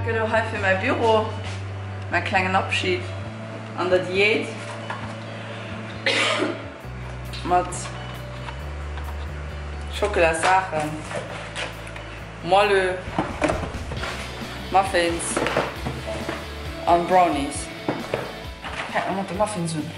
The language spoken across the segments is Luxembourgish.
Paak elo hei fir mäi Büro, mäi klengen Abschied an der Diät mat Schockelas Saachen, Moelleux, Muffins an Brownies. Fänkt mer mat de Muffins un.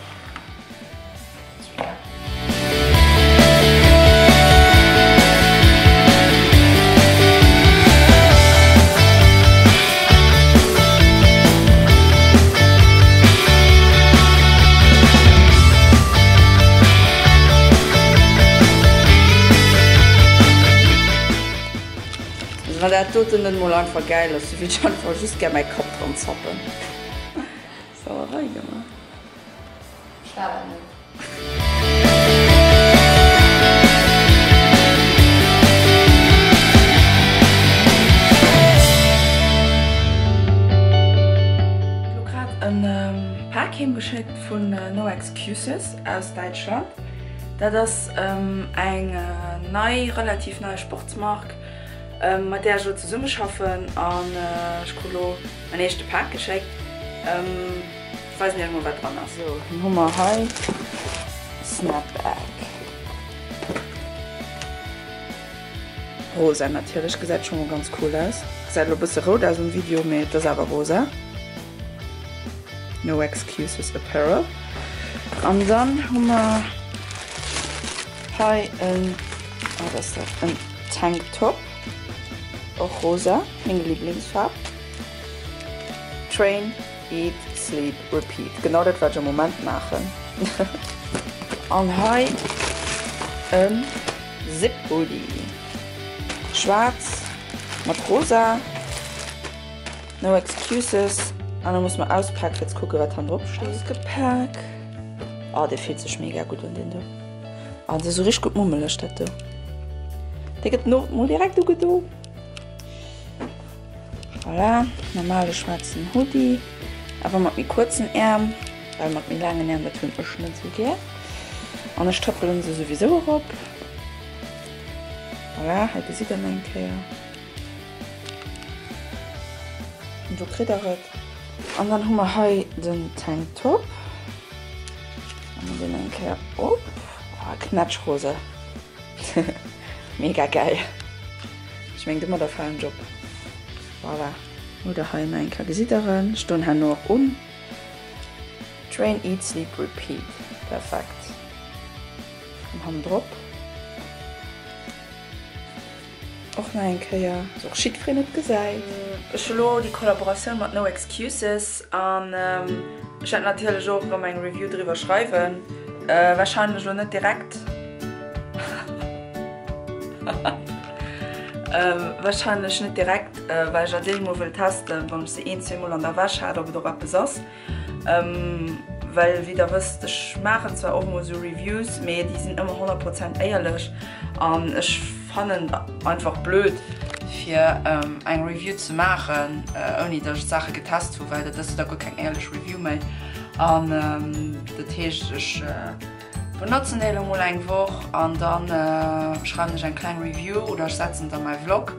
Also wann dat doten net mol einfach gäil ass, du wéilt ech einfach just gär mäi Kapp dran zappen. Sauerei gemaach. Ech war dat net. Elo grad en Pak heem geschéckt vun No Excuses aus Däitschland. Dat ass eng nei, relativ nei Sportsmark mat där ech elo zesummeschaffen an ech krut elo mäin éischte Pak geschéckt. Weisen iech mol wat dran ass. Sou, dann hu mer hei Snapback. Rosa natierlech, gesäit scho mol ganz cool aus. Gesäit elo bësse rout aus um Video, mee et ass awer rosa. No Excuses Apparel. An dann hu mer hei en, wat ass dat, en Tanktop, och rosa, meng Liblingsfaarf. Train. Eat, sleep, repeat. Genau dat wat ech am Moment maachen. An hei en Zip Hoodie. Schwaarz mat rosa. No excuses. An da muss mer auspaken fir ze kucken wat hannendrop steet. Ausgepak. Oh dee fillt sech mega gutt un deen do. Oh dat ass esou richteg gutt mummeleg dat do. Dee gëtt no mol direkt ugedo. Voilà, normale schwaarzen Hoodie, awer mat méi kuerzen Äerm, well mat méi laangen Äerm, dat hunn ech net esou gär. An ech trëppelen se souwisou erop. Voilà, hei gesitt der eng Kéier. An do kritt der et. An dann hu mer hei den Tanktop. Maache mer deen eng Kéier op. Oh, knätschrose. Mega geil. Ech meng domadder falen ech op. Voilà. Oder hei nach eng Kéier gesitt der en. Ech doen herno och un. Train, eat, sleep, repeat. Perfekt. An hannendrop och nach eng Kéier, dass och jiddwereen et gesäit. Ech hu lo déi Kollaboratioun mat No Excuses an ech wäert natierlech och erëm eng Review driwwer schreiwen. Warscheinlech lo net direkt. Wahrscheinlech net direkt, well ech als éischt mol wëll testen, wann ech se een, zweemol an der Wäsch hat, ob et och eppes ass. Well wéi der wësst, ech maachen zwar och mol esou Reviews, mee déi sinn ëmmer 100 Prozent éierlech an ech fannen et einfach blöd fir eng Review ze maachen, ouni datt ech d'Saache getest hu, well dat ass jo da guer keng éierlech Review méi. An dat heescht, ech. Benotzen déi elo mol eng Woch an dann schreiwen ech eng kleng Review oder ech setzen et an mäi Vlog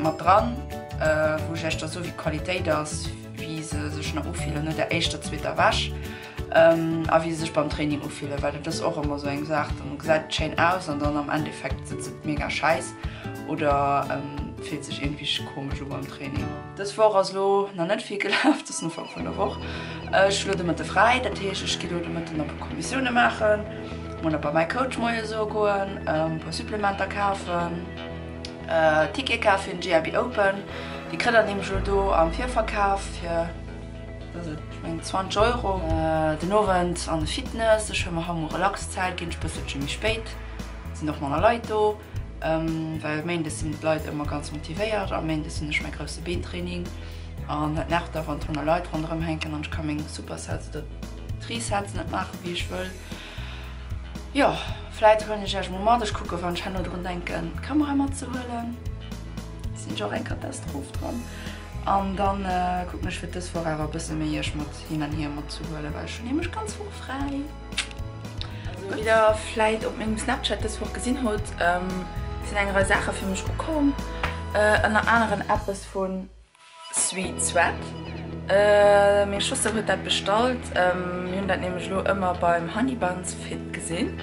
mat dran, wou ech iech da soe wéi d'Qualitéit ass, wéi se sech nach ufillen no der éischter, zweeter Wäsch a wéi se sech beim Training ufillen, well dat ass och ëmmer esou eng Saach, dann gesäit et schéin aus an dann am Endeffekt sëtzt et mega schäiss oder fillt sech iergendwéi komesch u beim Training. Dës Woch ass elo nach net vill gelaf, et ass den Ufank vun der Woch. Ech hu lo de Mëtte fräi, dat heescht ech gi lo de Mëtten nach e puer Kommissioune maachen, mol nach bei mäi Coach moie soe goen, e puer Supplementer kafen, Tickete kafe fir den GIB Open. Déi kritt der nämlech elo do am Virverkaf fir, wat ass et, ech mengen 20 Euro. Den Owend an de Fitness, ech hu mer haut mol Relaxzäit, ginn ech bësselche méi spéit, sinn och manner Leit do. Well méindes sinn d'Leit ëmmer ganz motivéiert a méindes hunn ech mäi grousse Beentraining an dat nervt da wann tonne Leit ronderëm hänken an ech ka meng Supersets oder Trisets net maache wéi ech wëll. Jo, vläit huelen ech iech mol mat, ech kucke wann ech herno drun denken d'Kamera matzehuelen, sinn ech och eng Katastroph dran. An dann kucken ech fir dës Woch awer e bësse méi iech mat hin an hier matzehuelen, well ech hunn nämlech ganz Woch fräi. Also wéi der vläit op mengem Snapchat dës Woch gesinn hutt, sinn eng Rei Saache fir mech ukomm. Ënner aneren eppes vun. Sweet Sweat. Meng Schwëster huet dat bestallt. Mir hunn dat nämlech elo ëmmer beim Honey Buns Fit gesinn.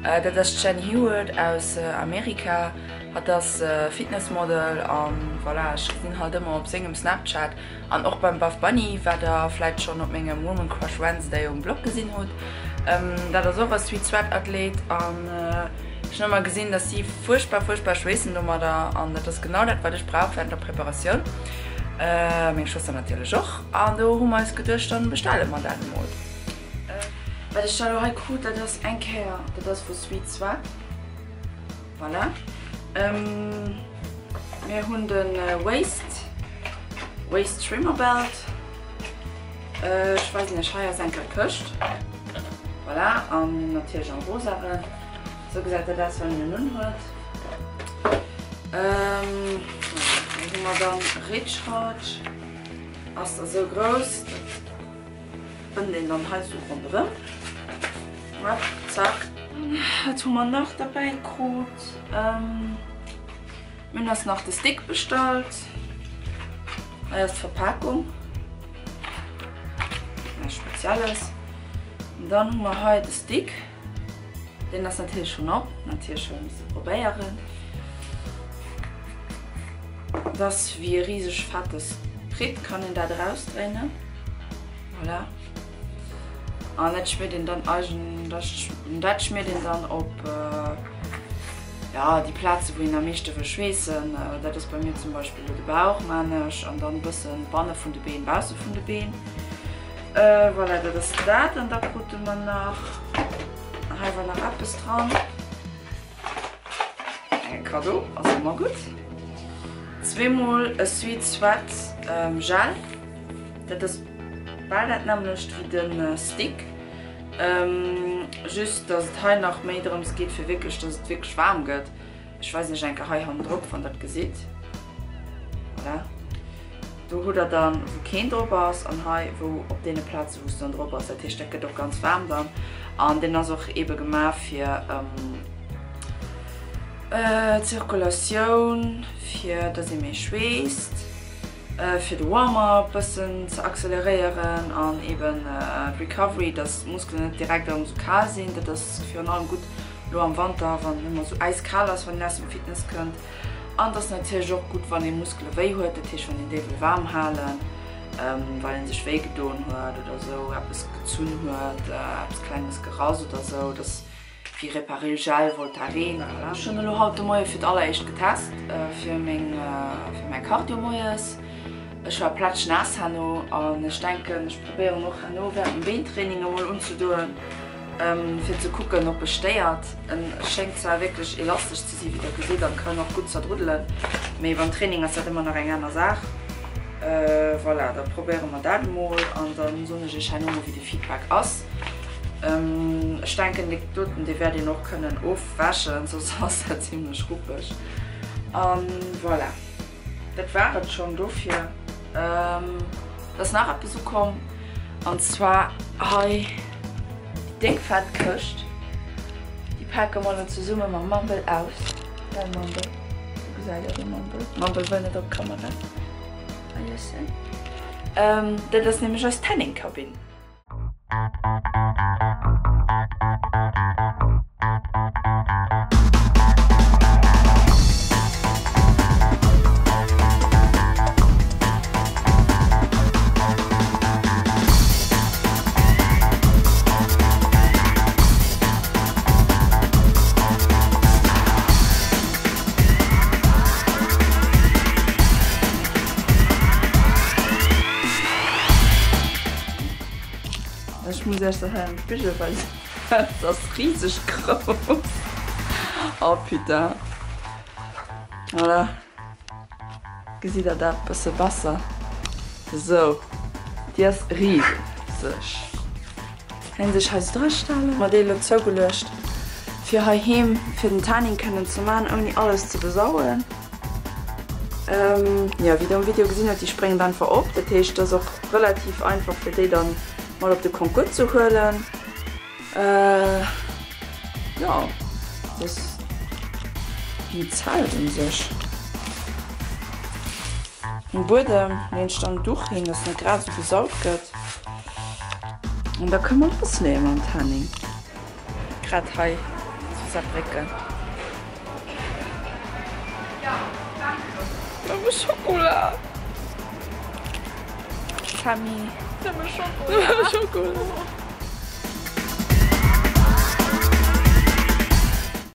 Dat ass d'Jenny Heward aus Amerika. Hatt ass Fitnessmodel an voilà, ech gesinn halt ëmmer op sengem Snapchat an och beim Buff Bunny, wat der vläit schonn op mengem Woman Crush Wednesday um Blog gesinn hutt. Dat ass och e Sweet Sweat Athlet an ech hunn ëmmer gesinn, dass si fuerchtbar fuerchtbar schweessen domadder an dat ass genau dat wat ech brauch während der Preparatioun. Meng Schwëster natierlech och an do hu mer eis geduecht, dann bestelle mer dat emol. Wat ech da elo hei krut, dat ass eng Kéier, dat ass vu Sweet Sweat. Voilà. Mir hunn de Waist, Waist Trimmer Belt. Ech weisen iech hei ass eng Kéier d'Këscht. Voilà, an natierlech am rosaen. Sou gesäit dat aus, wann een en unhuet. Dann hu mer dann Recharge. Ass da sou grouss. Bënnt een dann hei sou ronderëm. Hop, zack. Wat hu mer nach derbäi krut? Mir hunn eis nach de Stick bestallt. Hei ass d'Verpakung. Näischt Spezielles. An dann hu mer hei de Stick. Deen ass natierlech schonn op. Natierlech hu mer misse probéieren. Et ass wéi e riseg fette Spritt, kann een dat erausdréinen. Voilà. An dat schmiert een dann eigentlech, dat schmiert een dann op ja, déi Plaze wou een am meeschte wëll schweessen. Dat ass bei mir zum Beispill elo de Bauch, maan ech, an dann e bëssen banne vun de Been, bausse vun de Been. Voilà, dat ass dat. An da krute mer nach, hei war nach eppes dran. E Cadeau ass ëmmer gutt. Zweemol e Sweet Sweat Gel. Dat ass bal dat nämmlecht wéi de Stick. Just dass et hei nach méi drëms geet fir wierklech dass et wierklech waarm gëtt. Ech weisen iech eng Kéier hei hannendrop wann der et gesitt. Voilà. Do hutt der dann wou keen drop ass an hei wou op deene Plaze wou s dann drop ass. Dat heescht dat gëtt och ganz waarm dann an deen ass och eebe gemaach fir d'Zirkulatioun, fir dass ee méi schweesst, fir de Warm-up bëssen ze acceleréieren an eeben d'Recovery, dass d'Muskelen net direkt erëm esou kal sinn. Dat ass virun allem gutt elo am Wanter, wann et ëmmer esou äiskal ass, wann een aus dem Fitness kënnt. An et ass natierlech och gutt, wann ee Muskele wéi huet, dat heescht, wann een déi wëll waarm halen, well ee sech wéi gedoen huet oder esou, eppes gezunn huet, eppes Klenges gerass oder esou. Dat ass wéi Reparil Gel, Voltaren. Voilà. Ech hunn elo haut de Moie fir d'alleréischt getest fir meng, fir mäi Cardio moies. Ech war plätschnaass herno an ech denken, ech probéieren och herno während dem Beentraining emol unzedoen. Fir ze kucken op e stéiert. En schéngt zwar wierklech elastesch ze sinn, wéi der gesitt, an kann och gutt zerdruddelen, mee beim Training ass dat ëmmer nach eng aner Saach. Voilà, da probéiere mer dat emol an da soen ech iech herno mol wéi de Feedback ass. Ech denken dee doten dee wäert een och kënnen ofwäschen, soss ass dat zimlech ruppeg. An voilà. Dat war et schonn dofir. Et ass nach eppes ukomm, an zwar hei déi déck fett Këscht. Déi pake mer elo zesumme mam Mumble aus. Gell Mumble? Do gesäit der de Mumble. Mumble wëll net op d'Kamera. Hei ass en. Dat ass nämlech eis Tanning-Kabinn. Ech muss iech dat hei am Spigel weisen, dat ass riseg grouss. Oh putain. Voilà. Gesitt der dat bësse besser? Esou. Déi ass riseg. Kann een sech hei sou drastellen. Mer déi elo zougeluecht fir heiheem fir den Tanning kënnen ze man ouni alles ze besauen. Jo, wéi der um Video gesinn hutt, déi spréngen einfach op. Dat heescht, et ass och relativ einfach fir déi dann mat op de Concours ze huelen. Jo, dat ass en Zelt un sech. Um Buedem leen ech dann en Duch hin, dass net grad esou gesaut gëtt. An da kënne mer lassleeë mam Tanning. Grad hei zu Saarbrécken. Nëmme Schokola! Sammy. Nëmme Schokola!